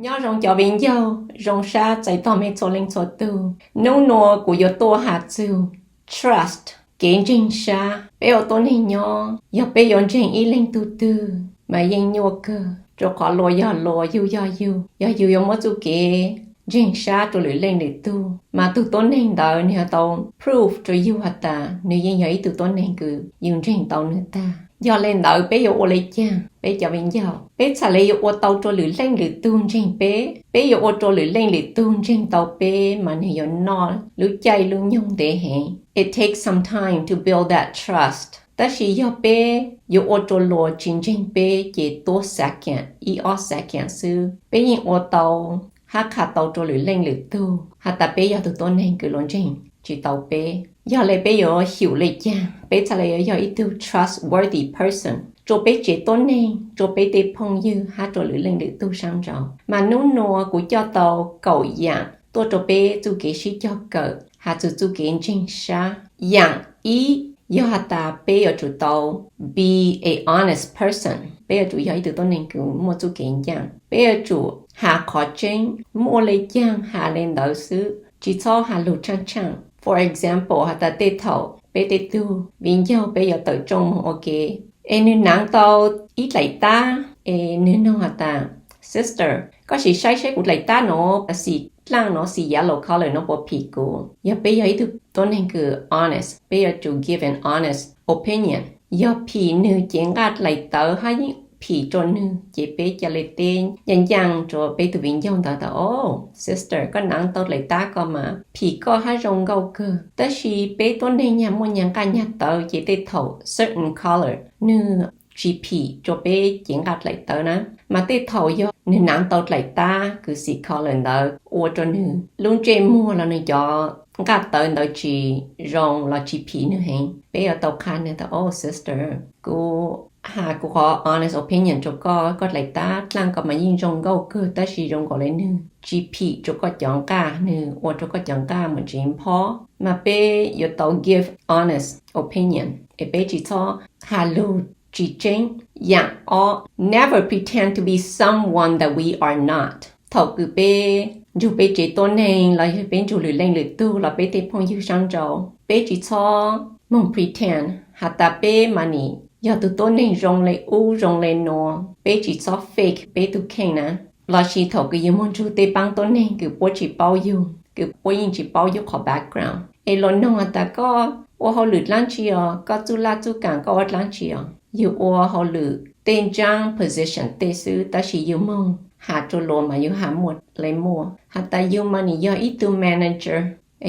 Nyob zoo cov viv ncaus, zoo sab txais tos mej txhua leej txhua tug. Nub nua kuv yuav tuaj has txug trust, kev ntseeg sab. Peb ua tuab neeg nyob, yog peb yuav ntseeg ib leeg tug twg mas yeej nyuaj kawg, rua qhov luas yog luas, yug yog yug. Yog yug yuav muab txuj kev ntseeg sab rua lwm leej lwm tug, mas tug tuab neeg ntawd nwg yuav tau prove rua yug has tas nwg yeej yog ib tug tuab neeg kws yug ntseeg tau nwg tag. Yog le ntawd peb yuav ua le caag peb cov viv ncaus? Peb txhaj le yuav ua tau rua lwm leej lwm tug ntseeg peb? Peb yuav ua rua lwm leej lwm tug ntseeg tau peb mas nwg yuav noj lub caij lub nyoog ntev heev. It takes some time to build that trust. Tab sis yog peb yuav ua rua luas tsi ntseeg peb ces tuab second, ib ob second xwb, peb yeej ua tau hab qha tau rua lwm leej lwm tug has tas peb yog tug tuab neeg kws luas ntseeg tsi tau peb. Yog le peb yuav xyum le caag peb txhaj le yuav yog ib tug trustworthy person rua peb tsev tuab neeg, rua peb tej phooj ywg hab rua lwm leej lwm tug saab nraud. Mas nub nua kuv coj tau kaum yaam tuaj rua peb txuj kev sib cog kawm has txug txuj kev ntseeg sab. Yaam ib yog has tas peb yuav tsum tau be a honest person, peb yuav tsum yog ib tug tuab neeg kws muaj txuj kev ncaaj. Peb yuav tsum has qhov tseeb, muaj le caag has le ntawd xwb, tsi txhob has lug tshaaj tshaaj. For example, has tas tej thaum peb tej tug viv ncaus peb yuav tawm rooj moog ua ke es nwg naav tau ib dlaim tab es nwg noog has tas, Sister, koj sim saib saib kuv dlaim tab nuav xim dlaaj nuav, xim yellow color nuav puas phim kuv? Yog peb yog ib tug tuab neeg kws honest, peb yuav tsum give an honest opinion. Yog phim nwg cev nqaj dlaim tawv hab yeej phim rua nwg ces peb ca le teb ncaaj ncaaj rua peb tug viv ncaus ntawd tas, Oh, sister, koj naav tau dlaim tab ko mas phim koj hab zoo nkauj kawg. Tab sis peb tuab neeg nyag muaj nyag nqaj nyag tawv ces tej thaum certain color nwg tsi phim rua peb cev nqaj dlaim tawv na. Mas tej thaum yog nwg naav tau dlaim tab kws xim color ntawd ua rua nwg lub ntsej muag los nwg cov nqaj tawv ntawd tsi zoo los tsi phim nwg heev, peb yuav tau qha nwg tas, Oh, sister, kuv has kuv qhov honest opinion rua koj, koj dlaim tab dlaaj ko mas yeej zoo nkauj kawg tab sis zoo nkaus le nwg tsi phim rua koj cov nqaj, nwg ua rua koj cov nqaj moog tsiv nphob. Mas peb yuav tau give honest opinion es peb tsi txhob has lug tsi tseeb. Yaam ob, never pretend to be someone that we are not. Thaum kws peb nrug peb tsev tuab neeg los yog peb nrug lwm leej lwm tug los peb tej phooj ywg saab nraud, peb tsi txhob moog pretend has tas peb mas nim yog tug tuab neeg zoo le ub zoo le nuav, peb tsi txhob fake peb tug kheej na. Lossis thaum kws yug moog nrug tej paab tuab neeg kws puab tsi paub yug, kws puab yeej tsi paub yug qhov background es luas noog has tas koj ua hauj lwm dlaab tsi os, koj txuj laj txuj kaam koj ua dlaab tsi os. Yug ua hauj lwm tej ntsaab position tej xwb tab sis yug moog has rua luas mas yug has muaj le muaj has tas yug mas nim yog ib tug manager,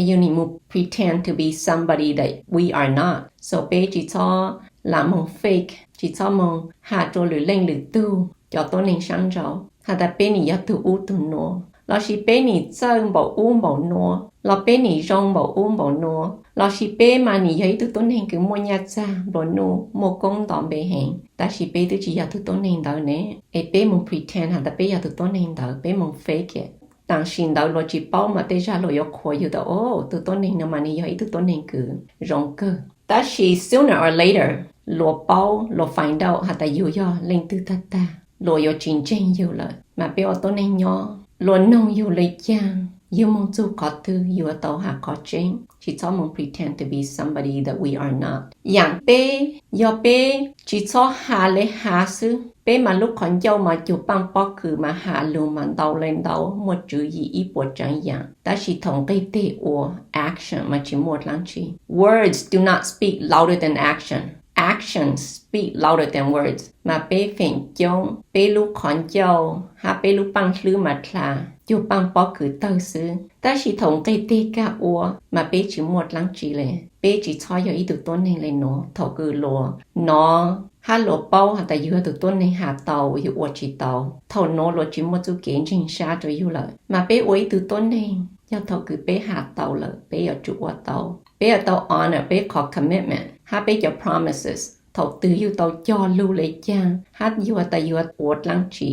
yug nim moog pretend to be somebody that we are not. So peb tsi txhob lam moog fake, tsi txhob moog has rua lwm leej lwm tug cov tuab neeg saab nraud has tas peb nim yog tug ub tug nuav, lossis peb nim txawj npaum ub npaum nuav, los peb nim zoo npaum ub npaum nuav, lossis peb mas nim yog ib tug tuab neeg kws muaj nyaj txag nplua nuj, muaj koob nto npe heev, tab sis peb twb tsi yog tug tuab neeg ntawd ne. Es peb moog pretend has tas peb yog tug tuab neeg ntawd, peb moog fake. Tam sim ntawd luas tsi paub mas tej zag luas yuav qhuas yug tas, O, tug tuab neeg no mas nwg yog ib tug tuab neeg kws zoo kawg. Tab sis sooner or later luas paub, luas find out has tas yug yog leej twg tag tag, luas yuav tsi ntseeg yug lawm. Mas peb ua tuab neeg nyob, luas noog yug le caag, yug moog txug qhov twg yug yuav tau has qhov tseeb, tsi txhob moog pretend to be somebody that we are not. Yaam peb, yog peb tsi txhob has le has xwb, peb mas lub qhov ncauj mas cug paaj pob kws mas has lug mas ntau le ntau, muaj tswv yim ib puas tsav yaam, tab sis thaum nqeg teg ua, action mas tsi muaj dlaab tsi. Words do not speak louder than action. Actions speak louder than words. Mas peb feem coob peb lub qhov ncauj hab peb lub paaj hlwb mas dlha cug paaj pob kws tawg xwb, tab sis thaum nqeg teg kag ua mas peb tsi muaj dlaab tsi le. Peb tsi txhob yog ib tug tuab neeg le nuav. Thaum kws luas nov hab luas paub has tas yug yog tug tuab neeg has tau, yug ua tsi tau, thaum nuav luas tsi muaj txuj kev ntseeg sab rua yug lawm. Mas peb ua ib tug tuab neeg, yog thaum kws peb has tau lawm peb yuav tsum ua tau. Peb yuav tau honor peb qhov commitment hab peb cov promises. Thaum twg yug tau cog lug le caag hab yug has tas yug ua dlaab tsi,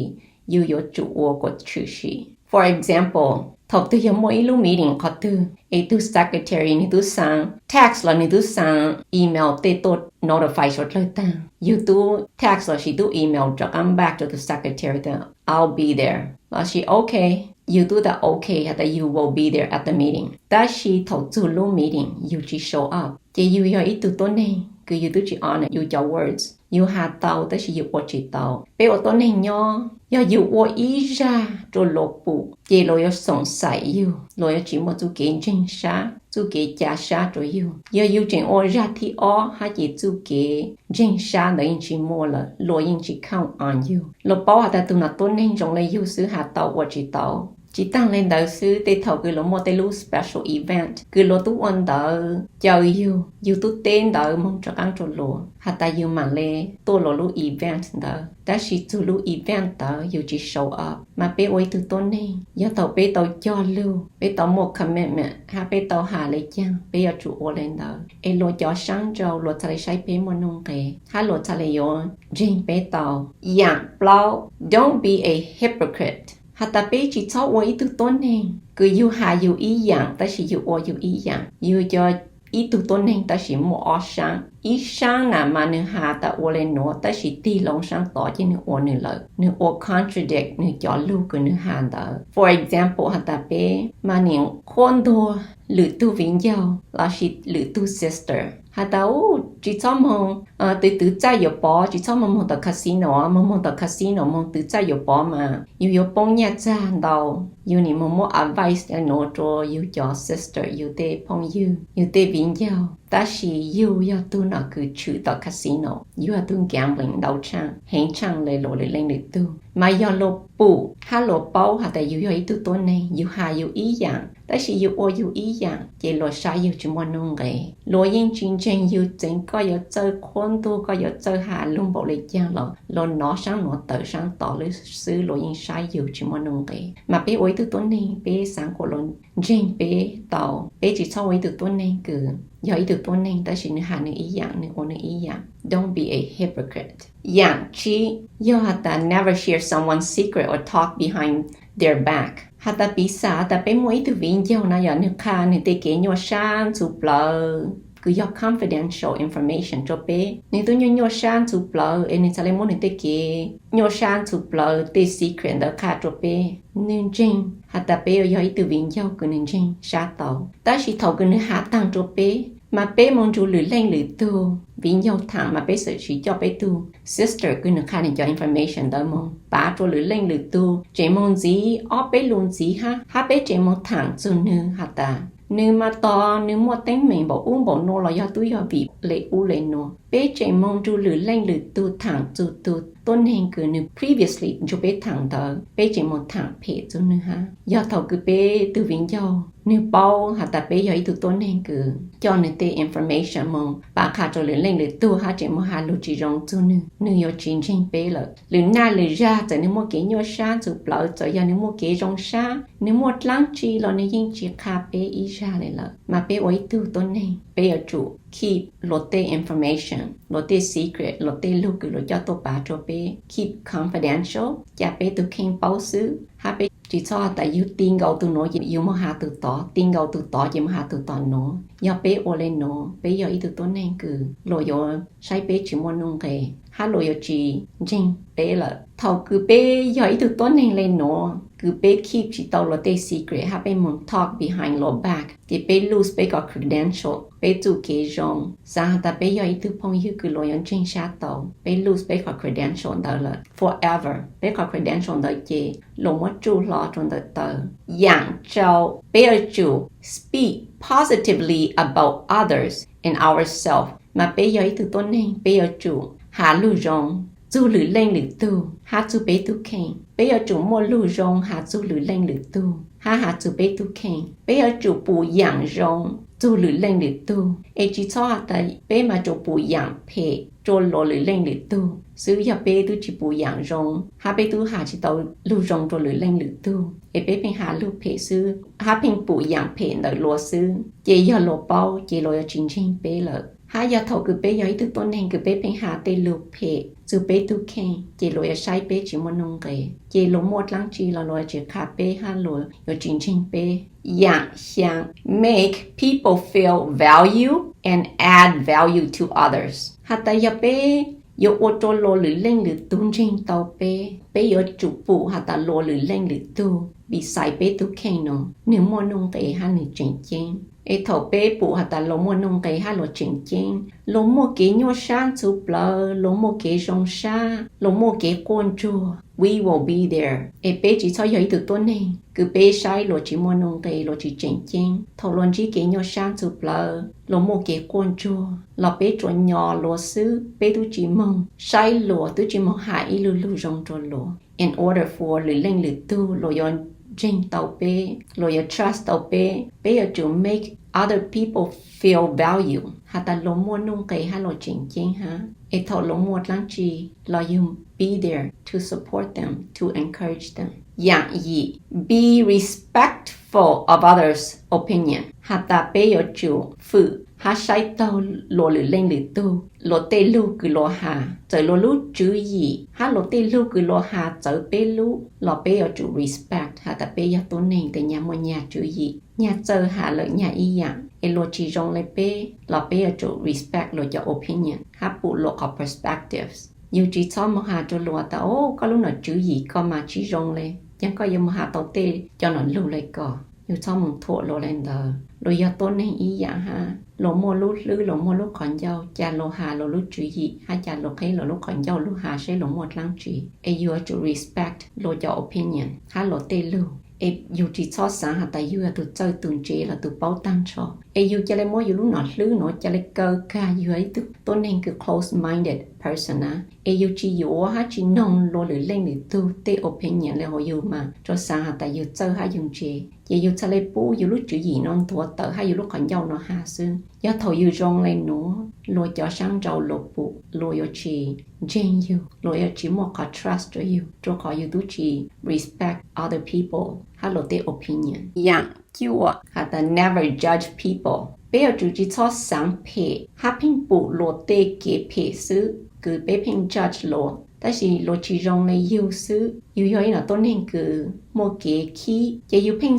yug yuav tsum ua kom tshwm sim. For example, Thaum twg yog muaj ib lub meeting qhov twg es tus secretary nws tub xaa text los nws tub xaa email tej tuaj notify suav dlawg taag, yug tub text lossis tub email rov qaab back rua tus secretary tas I'll be there lossis okay, yug tub tas okay has tas you will be there at the meeting, tab sis thaum txug lub meeting yug tsi show up ces yug yog ib tug tuab neeg kws yug tub tsi honor yug cov words. Yug has tau tab sis yug ua tsi tau. Peb ua tuab neeg nyob yog yug ua ib zag rua luas pum ces luas yuav xoom xaim yug, luas yuav tsi muaj txuj kev ntseeg sab, txuj kev ca sab rua yug. Yog yug tseem ua zag thib ob hab ces txuj kev ntseeg sab ntawd yeej tsi muaj lawm, luas yeej tsi count on yug. Luas paub has tas tug nuav tuab neeg zoo le yug xwb has tau ua tsi tau. Tsi taag le ntawd xwb, tej thaum kws luas muaj tej lub special event kws luas tub ua ntawv caw yug, yug tub teb ntawv moog rov qaab rua luas has tas yug maam le tuaj luas lub event ntawd, tab sis txug lub event ntawd yug tsi show up. Mas peb ua ib tug tuab neeg yog thaum peb tau cog lug, peb tau muaj commitment hab peb tau has le caag peb yuav tsum ua le ntawd es luas cov saab nrau luas txhad le saib peb muaj nuj nqes hab luas txhad le yuav ntseeg peb tau. Yaam plaub, don't be a hypocrite, has tas peb tsi txhob ua ib tug tuab neeg kws yug has yug ib yaam tab sis yug ua yug ib yaam. Yug cov ib tug tuab neeg tab sis muaj ob saab, ib saab na mas nwg has tas ua le nuav tab sis tig loo saab tod ces nwg ua nwg lawm, nwg ua contradict nwg cov lug kws nwg has ntawd. For example has tas peb mas nim qhuab ntuag lwm tug viv ncaug lossis lwm tug sister has tas u, tsi txhob moog, tw twv txaij yuav pov, tsi txhob moog moog tom casino, moog moog tom casino moog twv txaij yuav pov mas yug yuav poob nyaj txag ntau. Yug nim moog muab advice le nuav rua yug cov sister, yug tej phooj ywg, yug tej viv ncaug, tab sis yug yog tug nom kws tshwm tom casino, yug yog tug gambling ntau tshaaj heev tshaaj le luas lwm leej lwm tug. Mas yog luas pum hab luas paub has tas yug yog ib tug tuab neeg, yug has yug ib yaam tab sis yug ua yug ib yaam ces luas saib yug tsi muaj nuj nqes. Luas yeej tsi ntseeg yug, txeev koj yuav txawj qhuab ntuag, koj yuav txawj has lug npaum le caag los luas nov saab nuav tawm saab tod lawm xwb, luas yeej saib yug tsi muaj nuj nqes. Mas peb ua ib tug tuab neeg peb xaav kuas luas ntseeg peb tau, peb tsi txhob ua ib tug tuab neeg kws yog ib tug tuab neeg tab sis nwg has nwg ib yaam, nwg ua nwg ib yaam. Don't be a hypocrite. Yaam tsib yog has tas never share someone's secret or talk behind their back, has tas piv xam has tas peb muaj ib tug viv ncaug na yog nwg qha nwg tej kev nyuaj sab ntxhuv plawv kws yog confidential information rua peb, nwg tub nyuaj nyuaj sab ntxhuv plawv es nwg txhad le muab nwg tej kev nyuaj sab ntxhuv plawv tej secret ntawd qha rua peb, nwg ntseeg has tas peb yog ib tug viv ncaug kws nwg ntseeg sab tau. Tab sis thaum kws nwg has taag rua peb mas peb moog nrug lwm leej lwm tug viv ncaug thaam mas peb txawm sis coj peb tug sister kws nwg qha nwg cov information ntawd moog pav rua lwm leej lwm tug, tseem moog ntxiv ob peb lug ntxiv hab, hab peb tseem moog thaam txug nwg has tas nwg mas tog nwg muaj teeb meem npaum ub npaum nuav los yog tub yog vim le ub le nuav. Peb tseem moog nrug lwm leej lwm tug thaam txug tug tuab neeg kws nwg previously nrug peb thaam ntawd, peb tseem moog thaam phem txug nwg hab. Yog thaum kws peb tug viv ncaug nwg paub has tas peb yog ib tug tuab neeg kws coj nwg tej information moog pav qha rua lwm leej lwm tug hab tseem moog has lug tsi zoo txug nwg, nwg yuav tsi ntseeg peb lawm. Lwm naj lwm zag txawm nwg muaj kev nyuaj sab ntxhuv plawv, txawm yog nwg muaj kev zoo sab, nwg muaj dlaab tsi los nwg yeej tsi qha peb ib zag le lawm. Mas peb ua ib tug tuab neeg peb yuav tsum keep luag tej information, luag tej secret, luag tej lug kws luag coj tuaj pav rua peb, keep confidential, ca peb tug kheej paub xwb. Hab peb tsi txhob has tas yug ti nkaus tug nuav ces yug moog has tug tod, ti nkaus tug tod ces moog has tug tod nuav. Yog peb ua le nuav peb yog ib tug tuab neeg kws luag yuav saib peb tsi muaj nuj nqes hab luag yuav tsi ntseeg peb lawm. Thaum kws peb yog ib tug tuab neeg le nuav kws peb keep tsi tau luag tej secret hab peb moog talk behind luag back ces peb lose peb cov credential, peb txuj kev zoo. Xaav has tas peb yog ib tug phooj ywg kws luag yuav ntseeg sab tau, peb lose peb cov credential ntawd lawm forever. Peb cov credential ntawd ces luag muab tsuj hlo rua ntawm taw. Yaam rau, peb yuav tsum speak positively about others and ourselves. Mas peb yog ib tug tuab neeg peb yuav tsum has lug zoo txug lwm leej lwm tug hab txug peb tug kheej. Peb yuav tsum muaj lug zoo has txug lwm leej lwm tug hab has txug peb tug kheej. Peb yuav tsum pum yaam zoo txug lwm leej lwm tug es tsi txhob has tas peb mas tsuas pum yaam phem rua luag lwm leej lwm tug xwb. Yog peb tub tsi pum yaam zoo hab peb tub has tsi tau lug zoo rua lwm leej lwm tug es peb pheej has lug phem xwb hab pheej pum yaam phem ntawm luag xwb ces yog luag paub ces luag yuav tsi ntseeg peb lawm. Hab yog thaum kws peb yog ib tug tuab neeg kws peb pheej has tej lug phem txug peb tug kheej, ces luag yuav saib peb tsis muaj nuj nqes, ces luag muaj dlaab tsi los luag yuav tsis qha peb hab luag yuav tsis ntseeg peb. Yaam xyaa: make people feel value and add value to others. Has tas yog peb yuav ua rua luag lwm leej lwm tug ntseeg tau peb, peb yuav tsum pum has tas luag lwm leej lwm tug beside peb tug kheej nuav nwg muaj nuj nqes hab nwg tseem ceeb. Es thaum peb pum has tas luag muaj nuj nqes hab luag tseem ceeb, luag muaj kev nyuaj sab ntxhuv plawv, luag muaj kev zoo sab, luag muaj kev quaj ntsuag, we will be there. Es peb tsis txhob yog ib tug tuab neeg kws peb saib luag tsis muaj nuj nqes, luag tsis tseem ceeb. Thaum luag ntsib kev nyuaj sab ntxhuv plawv, luag muaj kev quaj ntsuag los peb tsuas nyo luag xwb, peb tub tsis moog saib luag, tub tsis moog has ib lug lug zoo rua luag. In order for lwm leej lwm tug luag yuav ntseeg tau peb, luag yuav trust tau peb, peb yuav tsum make other people feel value, has tas luag muaj nuj nqes hab luag tseem ceeb hab. Es thaum luag muaj dlaab tsi los yug be there to support them, to encourage them. Yaam yim: be respectful of others' opinion. Has tas peb yuav tsum fwm hab saib taug luag lwm leej lwm tug luag tej lug kws luag has. Txawm luag lub tswv yim hab luag tej lug kws luag has txawv peb lub los peb yuav tsum respect, has tas peb yog tuab neeg tes nyag muaj nyag tswv yim, nyag txawj has lawm nyag ib yaam, es luag tsis zoo le peb los peb yuav tsum respect luag cov opinion hab pum luag qhov perspectives. Yug tsis txhob moog has rua luag tas, o, koj lub nom tswv yim ko mas tsis zoo le, caag koj yuav moog has tau tej cov nom lug le ko. Yug txhob moog thuam luag le ntawd. Luag yog tuab neeg ib yaam hab, luag muaj lub hlwb, luag muaj lub qhov ncauj, ca luag has luag lub tswv yim hab ca luag qheb luag lub qhov ncauj, luag has seb luag muaj dlaab tsi. Es yug yuav tsum respect luag cov opinion hab luag tej lug. Es yug tsis txhob xaav has tas yug yog tug txawj tug ntse los tug paub taag nrho, es yug ca le muab yug lub nom hlwb nuav ca le kaw kag, yug yog ib tug tuab neeg kws close-minded person na, es yug tsis yuav hab tsis noog luag lwm leej lwm tug tej opinion le hauv yug mas tsuas xaav has tas yug txawj hab yug ntse, ces yug txhaj le pub yug lub tswv yim nuav nthuav tawm hab yug lub qhov ncauj nuav has xwb. Yog thaum yug zoo le nuav, luag cov saab nrau luag pum, luag yuav tsis ntseeg yug, luag yuav tsis muaj qhov trust rua yug, rua qhov yug tub tsis respect other people hab luag tej opinion. Yaam cuaj has tas never judge people. Peb yuav tsum tsis txhob xaav phem hab pheej pum luag tej kev phem xwb, kws peb pheej judge luag, tab sis luag tsis zoo le yug xwb. Yug yog ib nom tuab neeg kws muaj kev khib, ces yug pheej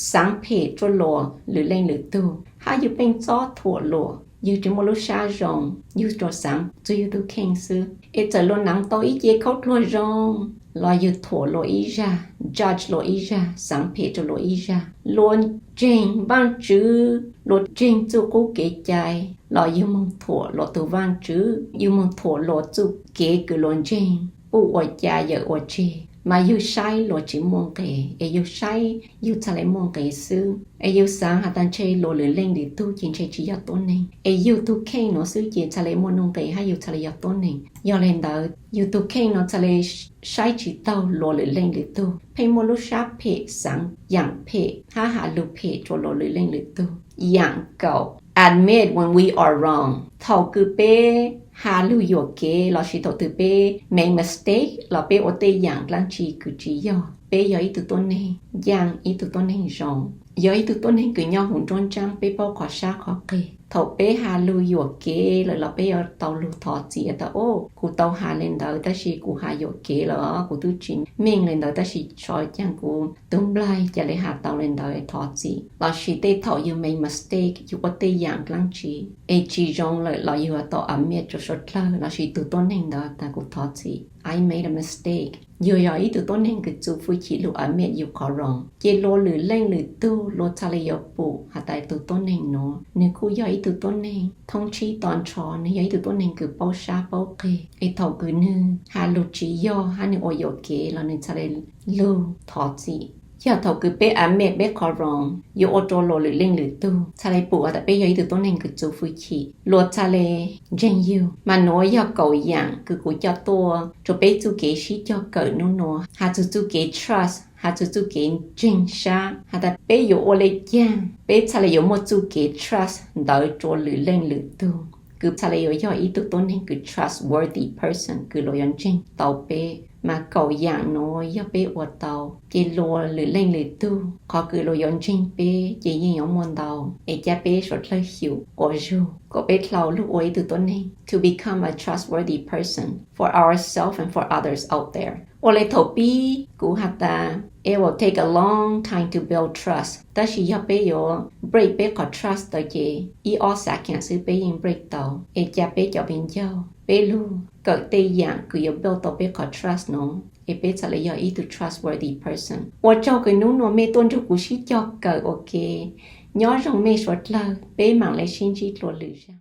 xaav phem rua luag lwm leej lwm tug, hab yug pheej txob thuam luag, yug tsis muaj lub sab zoo, yug tsuas xaav txug yug tug kheej xwb. Es txawm luag naav tau ib ce khaub dluag zoo los yug thuam luag ib zag, judge luag ib zag, xaav phem rua luag ib zag. Luag ntseeg Vaajtswv, luag ntseeg txuj qub kev cai los yug moog thuam luag tug Vaajtswv, yug moog thuam luag txuj kev kws luag ntseeg, puj ua ca yawm ua tseg, mas yug saib luag tsis muaj nqe, es yug saib yug txhaj le muaj nqe xwb. Es yug xaav has tas ntshe luag lwm leej lwm tug ces ntshe tsis yog tuab neeg, es yug tug kheej nuav xwb ces txhaj le muaj nuj nqe hab yug txhaj le yog tuab neeg. Yog le ntawd yug tug kheej nuav txhaj le saib tsis taug luag lwm leej lwm tug, pheej muaj lub sab phem, xaav yaam phem hab has lug phem rua luag lwm leej lwm tug. Yaam kaum, admit when we are wrong. Thaum kws peb has lug yuam kev lossis thaum twg peb make mistake los peb ua tej yaam dlaab tsi kws tsis yog, peb yog ib tug tuab neeg ncaaj, ib tug tuab neeg zoo, yog ib tug tuab neeg kws nyob huv nruab ntsaab, peb paub qhov sab qhov qeg. Thaum peb has lug yuam kev lawm los peb yuav tau lug thov txim tas, o, kuv tau has le ntawd tab sis kuv has yuam kev lawm, kuv tub tsis meej le ntawd tab sis sov caag kuv tug nplaig ca le has tau le ntawd, thov txim. Lossis tej thaum yug make mistake, yug ua tej yaam dlaab tsi es tsis zoo lawm los yug yuav tau admit rua suav dlawg lossis tug tuab neeg ntawd tas kuv thov txim, I made a mistake. Yug yog ib tug tuab neeg kws txuv fwj chim lug admit yug qhov wrong, ces luag lwm leej lwm tug luag txhaj le yuav pum has tas tug tuab neeg nuav nwg kuj yog ib tug tuab neeg thoob tsib to nrho, nwg yog ib tug tuab neeg kws paub sab paub qeg. Es thaum kws nwg has lug tsis yog hab nwg ua yuam kev los nwg txhaj le lug thov txim. Yog thaum kws peb admit peb qhov wrong, yuav ua rua luag lwm leej lwm tug txhaj le pum has tas peb yog ib tug tuab neeg kws txuv fwj chim, luag txhaj le ntseeg yug. Mas nuav yog kaum yaam kws kuv coj tuaj rua peb txuj kev sib cog kawm nub nua, has txug txuj kev trust, has txug txuj kev ntseeg sab, has tas peb yuav ua le caag peb txhaj le yuav muaj txuj kev trust ntawd rua lwm leej lwm tug. kws txhaj le yuav yog ib tug tuab neeg kws trustworthy person kws luag yuav ntseeg tau peb. Mas kaum yaam nuav yog peb ua tau ces luag lwm leej lwm tug qhov kws luag yuav ntseeg peb ces yeej yuav muaj ntau. Es ca peb suav dlawg xyum quas zug kom peb dlhau lug ua ib tug tuab neeg to become a trustworthy person for ourselves and for others out there. Ua le thaum pib kuv has tas it will take a long time to build trust, tab sis yog peb yuav break peb qhov trust tau ces ib ob second xwb peb yeej break tau. Es ca peb cov viv ncaus peb lug kawm tej yaam kws yuav build tau peb qhov trust nuav es peb txhaj le yog ib tug trustworthy person. Ua tsaug kws nub nuav mej tuaj nrug kuv sib cog kawm ua ke. Nyob zoo mej suav dlawg, peb maam le sib ntsib dlua lwm zag.